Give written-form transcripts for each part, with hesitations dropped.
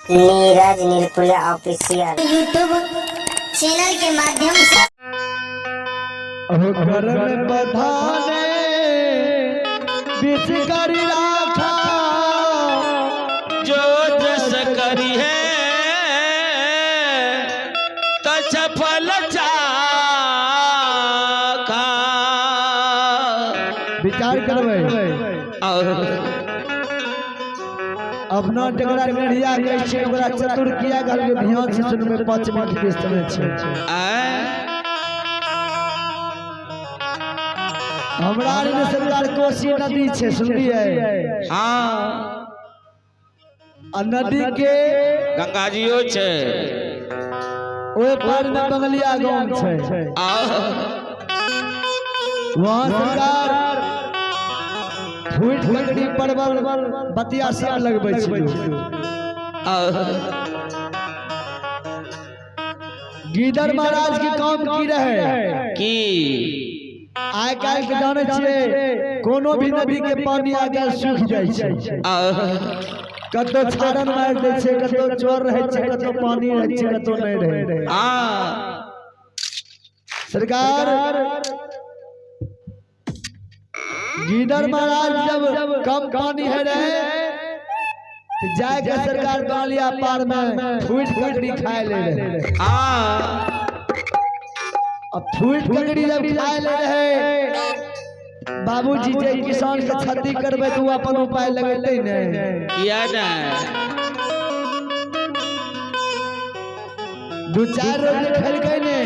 Neeraj Nirpuriya official YouTube channel के माध्यम से कर्म बधाने विष करी राखा जो जस करी है तछ फल चाखा। विचार करबै और अपना जकरा नेढ़िया कहै छै ओकरा चतुर किया कहलकै? ध्यान से सुनबै, 5 मिनट के समय छै। आय हमरा आर में सरकार कोसी नदी छै, सुनलियै? हाँ। आ नदी के गंगा जियो छै, ओहि पार में बंगलिया गांव छै। आ वहाँ सरकार फूट ककड़ी परवल बतिया सब लगबै छै। गीदर महाराज के काम की रहे? की? आइ काल्हि के जानै छियै, कोनो भी नदी के पानी आ गेल सूखि जाइ छै। आ कतौ छाड़न मारि दै छै, कतौ चोर रहै छै, कतौ पानी रहै छै, कतौ नहि रहै। आ सरकार गीदर महाराज जब कम पानी है रहे तो जाय के सरकार बालिया पार में फूट ककड़ी खाए ले रहे। आ अब फूट ककड़ी जब खाए ले रहे बाबूजी, जे किसान के क्षति करबै तो उ अपन उपाय लगेतै ने। किया नहीं? दू चार रोज खेलकै ने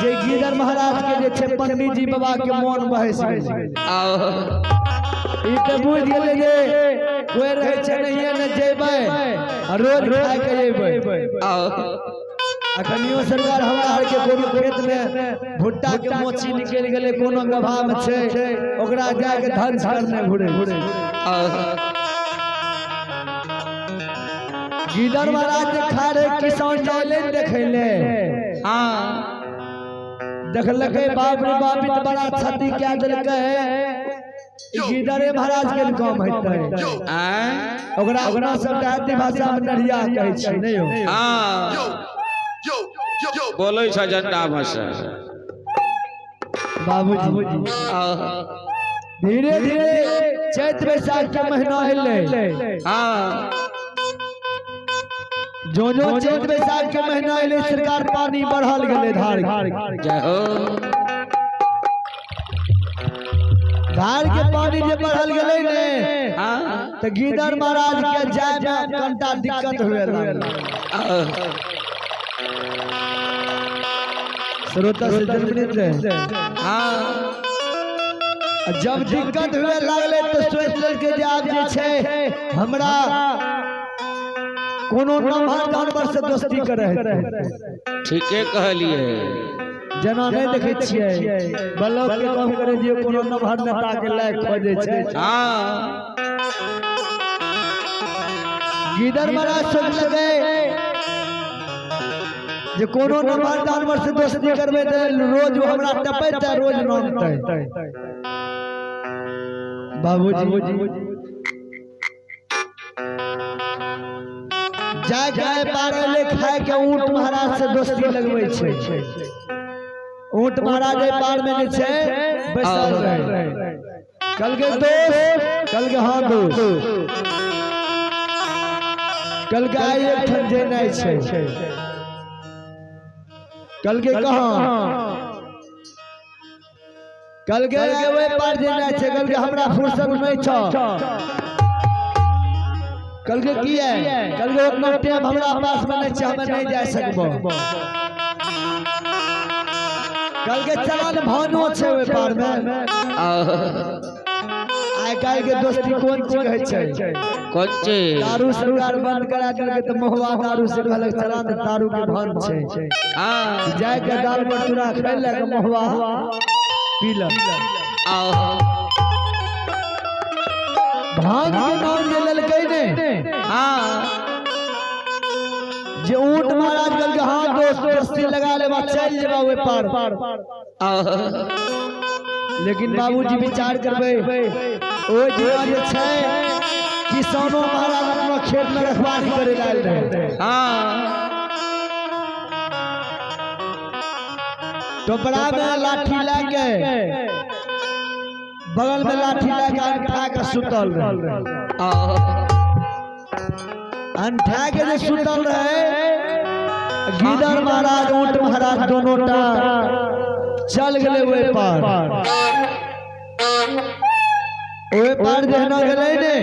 जे गीदर महाराज के जे छै पंडित जी बाबा के मोन बहस गेलै। आ ई तऽ बुझि गेलै जे कोइ रहै छै नहिये ने जेबै आ रोज खाय के जेबै। आ अखनियो सरकार हमरा हर के कोनो खेत में भुट्टा के मोची निकलि गेलै, कोनो गभा में छै, ओकरा जाय के धन करने घुरे। आ गीदर महाराज जे खा रहे, किसान जाय ले देखै ले। हाँ। देखलकै, बाप रे बाप, ई तऽ बड़ा क्षति कए देलकै। ई गीदरे महाराज के काम हेतै। आय ओकरा अपना सब देहाती भाषा में नढ़िया कहै छी नहि हो? हाँ, बोलै छ जनता भाषा। बाबूजी, आ धीरे धीरे चैत बैसाख के महीना एलै। हाँ। जो जो चैत बैसाख के महीना एलै, सरकार पानी बढ़ल गेलै धार के। जय हो। धार के पानी जे बढ़ल गेलै ने, हाँ। तऽ गीदर महाराज के जाय में कनिटा दिक्कत हुए लागल। आ श्रोता से जन्मनित रहे। हाँ। आ जब दिक्कत हुए लागलै तऽ सोचि लेलकै जे आब जे छै हमरा कोनो नमहर जानवर से दोस्ती करे हेतै। ठीके कहलिए। जेना नहि देखै छियै, ब्लॉक के काम करे दियौ, कोनो नमहर नेता के लायक खोजै छै। हाँ। गीदर महाराज सोचलकै जे कोनो नमहर जानवर से दोस्ती करबै तऽ रोज ओ हमरा टपेतै, रोज नमतै। बाबूजी, जाय के पार एलै, खाय के ऊँट महाराज से दोस्ती लगबै छै। ऊँट महाराज एहि पार में जे छै बैसल रहे। कहलकै, दोस्त। कहलकै, हाँ दोस्त। कहलकै, आइ एकठाम जेनाइ छै। कहलकै, कहाँ? कहलकै, आइ ओहि पार जेनाइ छै। कहलकै, हमरा फुर्सत नहि छौ। कहलकै, किया? कहलकै, उतना टाइम हमरा पास में नहीं छै, हमे नहीं जा सकबो। कहलकै, चलन भानो छै ओहि पार में। आ आइ काल्हि के दोस्ती कोन चीज कहै छै? कोन चीज? दारू सरकार बंद करा देलकै तऽ महुआ दारू से कहलक, चला ने, दारू के भान छै। हाँ। जाय के दाल पर चूड़ा खाइ लक, महुआ पी लक। आ भांग के नाम जे लेलकै ने, हाँ। जे ऊँट महाराज कहलकै, हाँ दोस्त, दोस्ती लगा लेबा, चलि जेबा ओहि पार। आ लेकिन बाबूजी, विचार करबै, ओहि दिना जे छै किसानो महाराज अपना अपना खेत में रखवाली करे लायल रहे। हाँ टोपरा में लाठी लगे, बगल में लाठी लगे अंठा के सुतल रहे। अंठा के जो सुतल रहे, गीदड़ महाराज ऊंट महाराज दोनों टा चल गए ओहि पार। ओहि पार जहना गए ने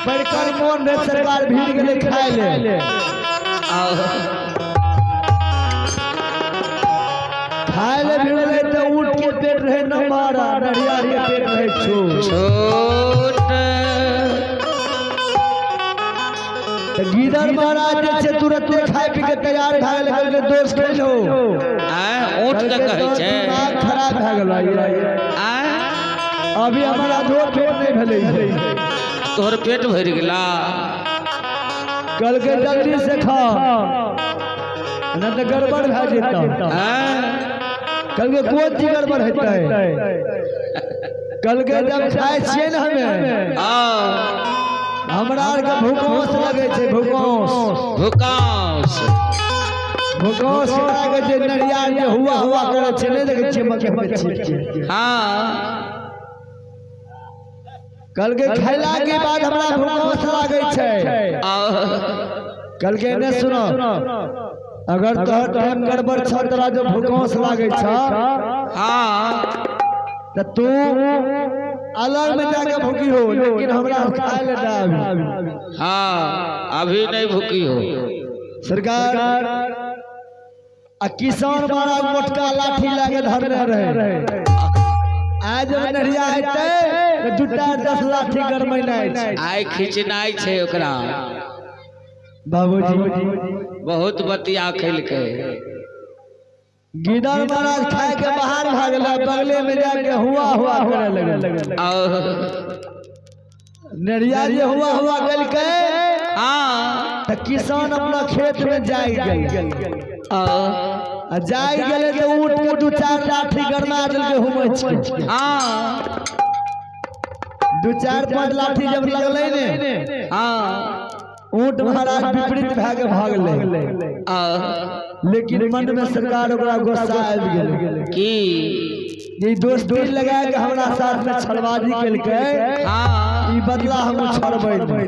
बड़कर मोन रे सरकार भीड़ गए खाए ले। खाए ले भीड़ गए तो ऊंट के पेट रहे न मारा, नरिया के पेट रहे छोट छोट। गीदड़ महाराज जे तुरंत खाए पी के तैयार भए गेल। दोस्त खेलो ऊंट के कहै छै दिमाग खराब भए गेल। अभी हमारा आधो पेट नहीं भेलै, तोहर पेट भरि गेला। कल के जल्दी से खा न तो गड़बड़ भए जेतौ। कल के कोन चीज गड़बड़ हेतै? कल के जब खाइ छियै ने हमे, हमरा आर के भूकंप लगे छै। भूकंप भूकंप भूकंप लागे छै। नरिया जे हुआ हुआ करे छै, नहीं देखे छियै मके में छियै। हां कल के खैला के बाद हमरा भूकंप लागे छै। कल के ने सुनो, अगर तोहर टाइम गड़बड़ छ तोरा जो भूकंप लागे छ, हां त तू अलग में जाके भूखी हो, लेकिन हमरा खाए ले दा अभी। हाँ अभी नहीं भूखी हो सरकार। आ किसान महाराज मोटका लाठी लाके धरने रहे। आज जब नरिया हेतै त दूटा 10 लाठी गरमेनाइ छै, आइ खिचनाइ छै ओकरा। बाबूजी बहुत बतिया खेलकै। गीदड़ महाराज खाए के बाहर भागल, बगले में जाके हुआ हुआ करे लगल। नरिया जे हुआ हुआ कलकै, हां त किसान अपना खेत में जाय गेल। आ जाय गेलै त ऊंट के 2-4 लाठी गरमा देलकै हुमै छै। हां 2-4-5 लाठी जब लगलै ने, हां ऊंट महाराज विपरीत भए के भागलै। लेकिन मन में सरकार ओकरा गुस्सा आबि गेल की जे दोस्ती लगा के हमरा साथ में छलबाजी केलकै, हां ई बदला हम छोड़बै नहि।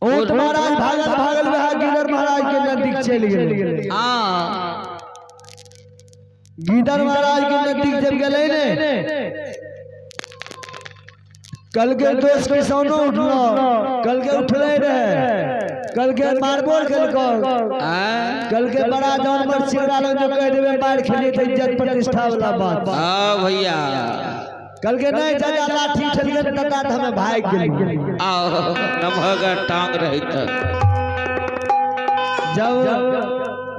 ऊंट महाराज भागल भागल वएह गीदड़ महाराज के नजदीक चलि गेल। हां गीदड़ महाराज के नजदीक जब गेलै ने, कल के दोस्त किसानो उठलो, कल के उठले रहे, कल के मारबो केलको, कल के बड़ा जानवर छिड़ा लग जो कह देबे मार खेलिए त इज्जत प्रतिष्ठा वाला बात। हां भैया कल के नहीं चाचा लाठी खेलिए तता त हमें भाग गेल। आओ नमहगर टांग रहित जब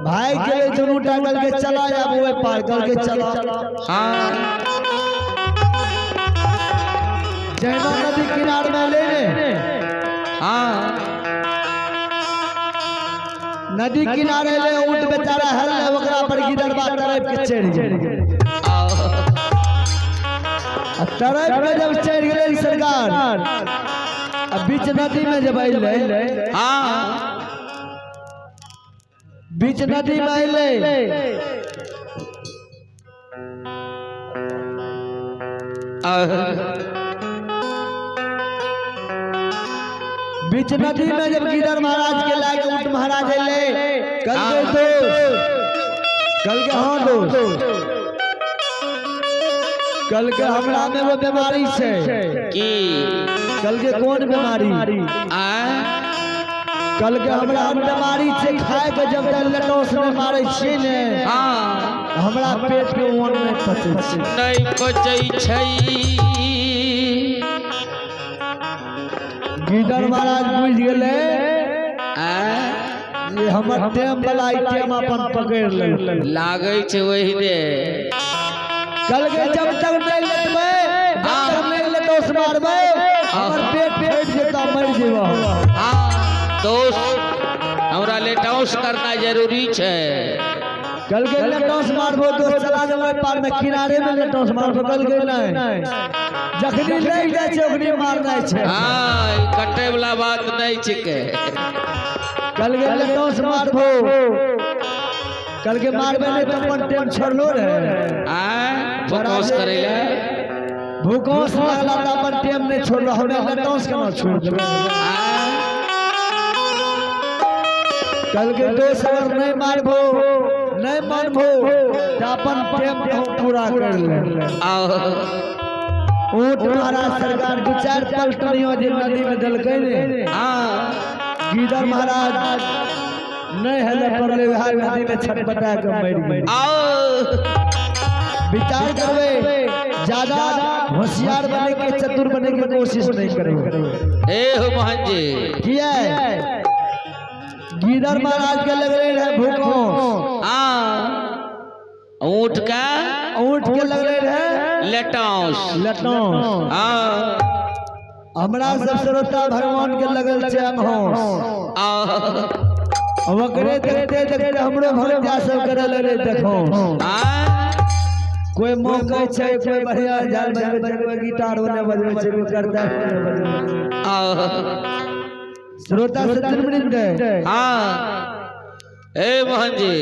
भाग गेलै दुनू टा, कल के चला जाब ओए पार, कल के चला। हां जैना नदी किनार में ले ने, हां नदी किनारे ले ऊंट बेचारा हल ओकरा पर गीदड़बा तरफ के चढ़ गेल। आ तरफ के जब चढ़ गेलै सरकार, आ बीच नदी में जब अइलै, हां बीच नदी में अइलै, बीच नदी में जब गीदड़ महाराज के लाके ऊंट महाराज अइलै, कल के दोस्त, कल के हाँ दोस्त, कल के हमरा में वो बीमारी छै की? कल के कौन बीमारी? कल के हमरा बीमारी छै खाए के जब तक लटोस में मारै छियै ने, हां हमरा पेट के ओन नहीं पचै छै, नहीं पचै छै। गीदड़ महाराज बुझि गेलै ये हमर टेम वाला आइटम अपन पकड़ लेलकै, लागै छै वही रे। कल के जब तक नहीं लेतबै, जब तक नहीं लटोस मारबै, हमर पेट फटि जेता, मरि जेबो। हां दोस्त हमरा लेटौस करना जरूरी छै। कल के लटौस मारबो दोस्त चला देबै पार में, किनारे में लटौस मारबो। कल के नहीं, जखनी लागि जाइ छै ओखनी मारनाइ छै। हाँ, ई कटे वाला बात नहीं छिके। कल के लटौस मारबो, कल के मारबे नहीं तो अपन टेम छोड़लो रे। आय भूकोस करेला, भूकोस लगला तो अपन टेम नहीं छोड़लो, हमे लटौस केना छोड़ देबै। कल के दोस्त अगर नहीं मारबो, नहीं मानबो तो अपन टेम पूरा कर ले। ऊंट महाराज सरकार दू चार पलटनियों जे नदी में दलकै ने, गीदर महाराज नहीं हेले पड़ले, वएह नदी में छटपटा के मरि गेल। विचार करबै, ज्यादा होशियार बने के चतुर बने के कोशिश नहीं करबै। ए हो मोहन जी, किया गीदर महाराज के लगले रहे भूकंप, ऊंट का ऊंट के लगले रहे लटौस लटौस। हमरा सब श्रोता भगवान के लगल छै अंगहोस, ओकरे देखते देखते हमरो भक्तिया सब करे लगले देखो। कोई मौका छै, कोई बढ़िया झाल बजबै छै, कोई गिटार ओने बजबै छै, कोई करता ओने बजबै छै। श्रोता सज्जन वृंद। हाँ ए मोहन जी,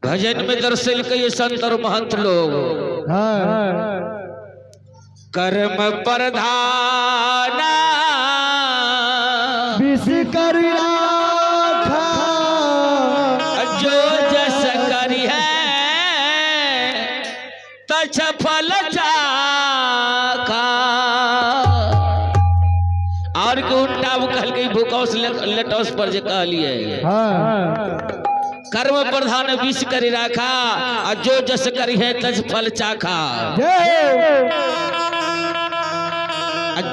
भजन में दर्शल के ये संत और महंत लोग। कर्म प्रधान विष कर राखा, जो जस करी है तछ फल चाखा। और के उल्टा वो कहल गई भूकौस लटौस पर जे कहलिए कर्म प्रधान विष करी राखा, और जो जस करी है तज फल चाखा।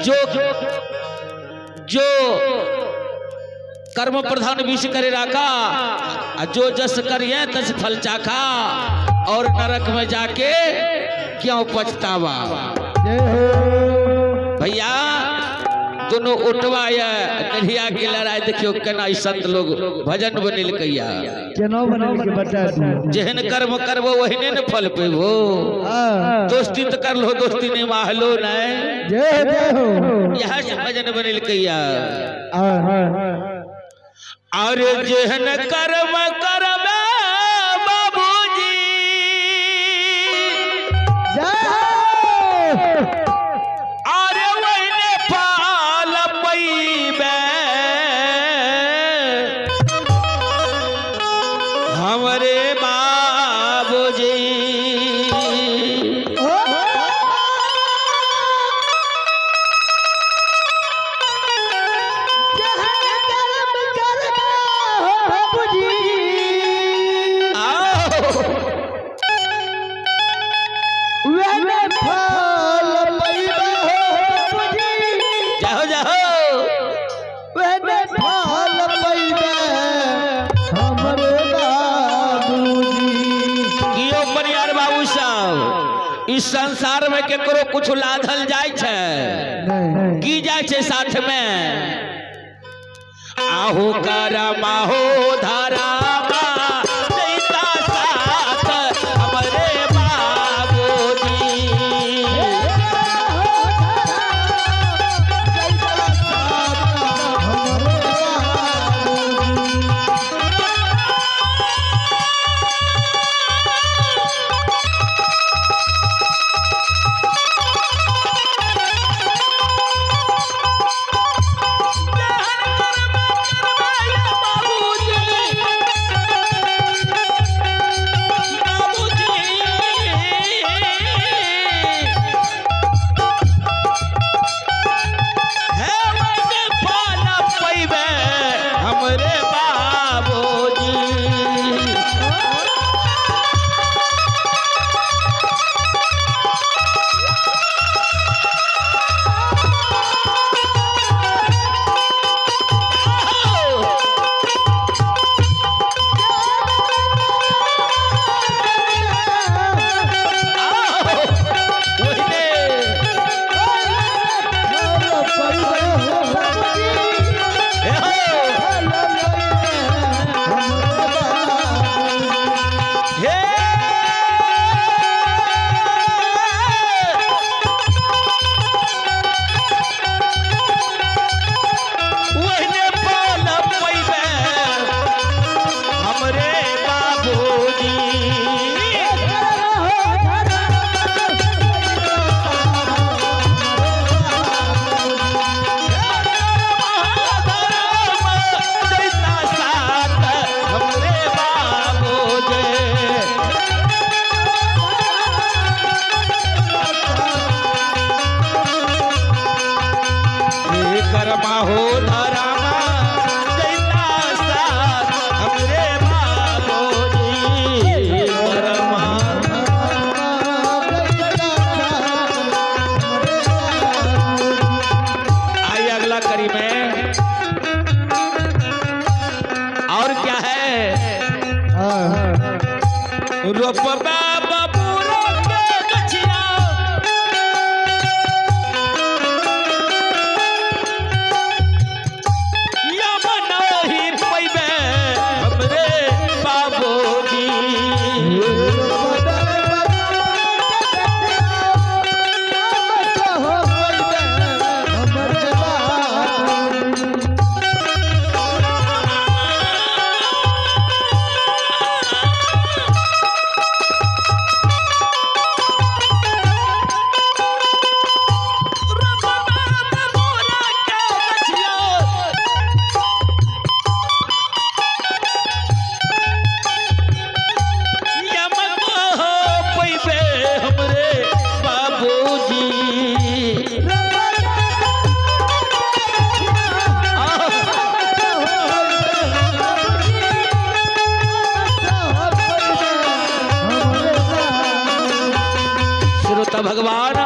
जो जो कर्म प्रधान विष करे राखा, और जो जस करी है तज फल चाखा, और नरक में जाके क्यों पछतावा। भैया दोनों उठवा या नढ़िया के लड़ाई देखियो केना ई संत लोग भजन बनेलकैया, केना बनेलकै बता दू। जेहन कर्म करबो ओहने ने फल पेबो। दोस्ती तो कर लो, दोस्ती नहीं माहलो नहीं, जय जय हो। यह से भजन बनेलकैया। और जेहन कर्म करबे बाबूजी, जय हो, और वहने फल पैबे हमरे बाबूजी। जाओ जाओ कियो परियार बाबू साहब, इस संसार में केकरो कुछ लाधल जाय छै की जाय छै साथ में। आहू करमाहो धारा जैता साथ हमरे बाबूजी। रोपबा बबूरा के गछिया यम नहीं पैबे हमरे बाबूजी। रोपबा बबूरा के गछिया यम को पैबे हमरे बाबूजी। श्रोता भगवान,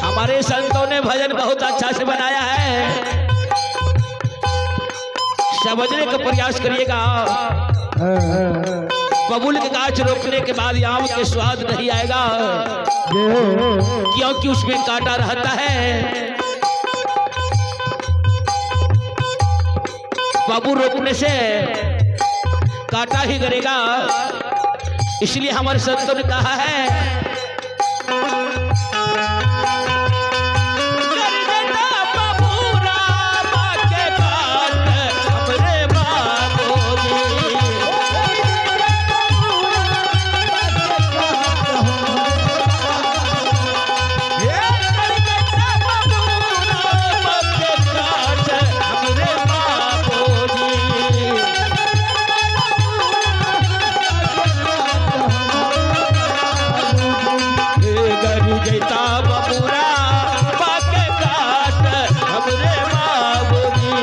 हमारे संतों ने भजन बहुत अच्छा से बनाया है, समझने का प्रयास करिएगा। बबूल के गाछ रोपने के बाद आम के स्वाद नहीं आएगा, क्योंकि उसमें कांटा रहता है। बबूल रोपने से कांटा ही गरेगा, इसलिए हमारे संतों ने कहा है कर देता बबूरा माँ के काट हमरे बाबूजी। हे कर देता बबूरा माँ के काट हमरे बाबूजी। जैता बबूरा बाके काट हमरे बाबूजी।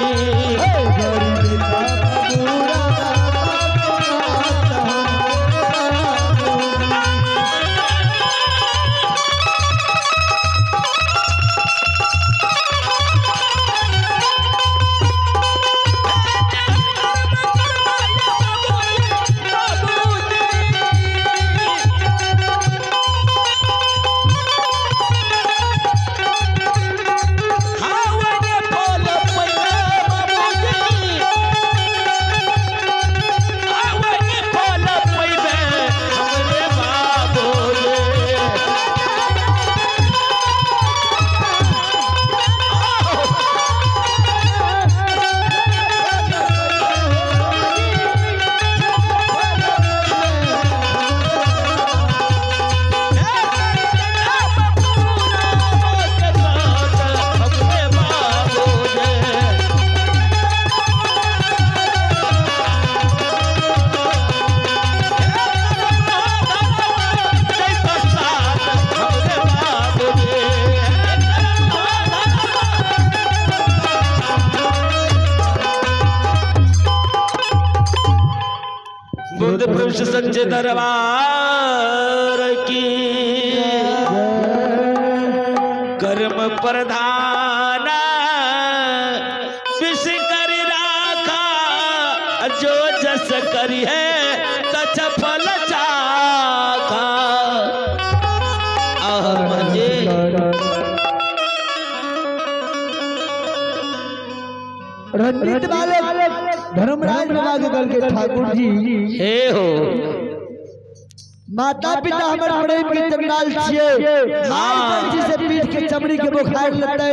बुद्ध पुरुष सच्चे दरबार की। कर्म प्रधान विष कर राखा, जो जस करी है तछ फल चाखा। रंजीत वाले धर्मराज बाबा के कल के ठाकुर जी हे हो माता पिता हमर प्रेम के चंडाल छिए, मार जी से पीठ के चमड़ी के बुखार लगते।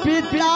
पिता